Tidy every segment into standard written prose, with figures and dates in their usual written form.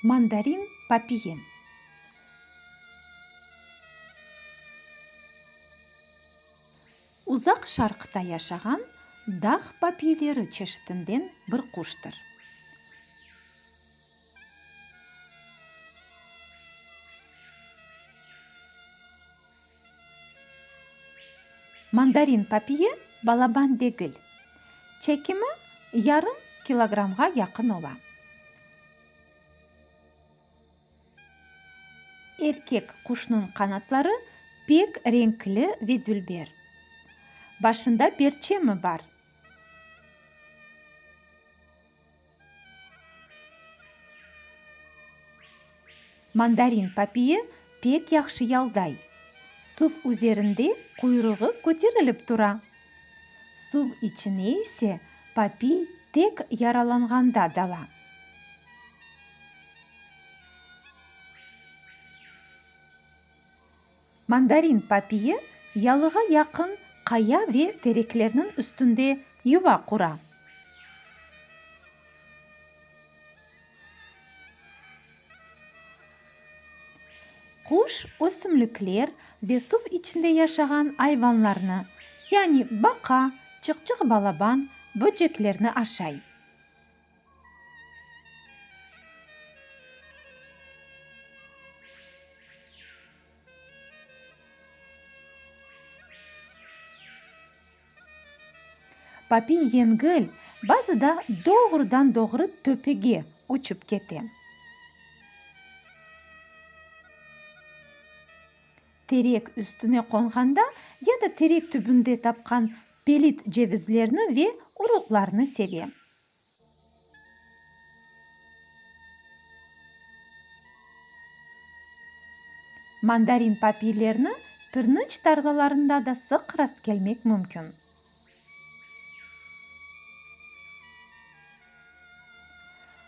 Mandarin papiyi. Uzaq Şarqta yaşağan dağ papiyleri çeşitinden bir quştır. Mandarin papiyi balaban degil, çekimi yarım kilogramğa yaqın ola. Erkek quşnıñ qanatları pek renkli ve dülber. Başında perçemi bar. Mandarin papiyi pek yahşı yalday. Suv üzerinde quyruğı köterilip tura. Suv içine ise papiy tek yaralanğanda dala. Mandarin papiyi yalığa yaqın qaya ve tereklerniñ üstünde yuva qura. Quş ösümlikler ve suv içinde yaşağan ayvanlarnı, yani baqa, çıqçıq balaban, böceklerni aşay. Papiy yengil, bazıda doğrudan-doğru töpege uçıp kete. Terek üstüne qonğanda ya da terek tübünde tapqan pelit cevizlerni ve uruqlarnı seve. Mandarin papiylerni pirniç tarlalarında da sıq rastkelmek mümkün.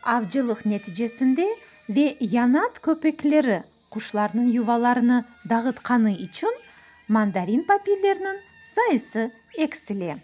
Avcılıq neticesinde ve yanat köpekleri quşlarnıñ yuvalarını dağıtqanı içün mandarin papiylerniñ sayısı eksile.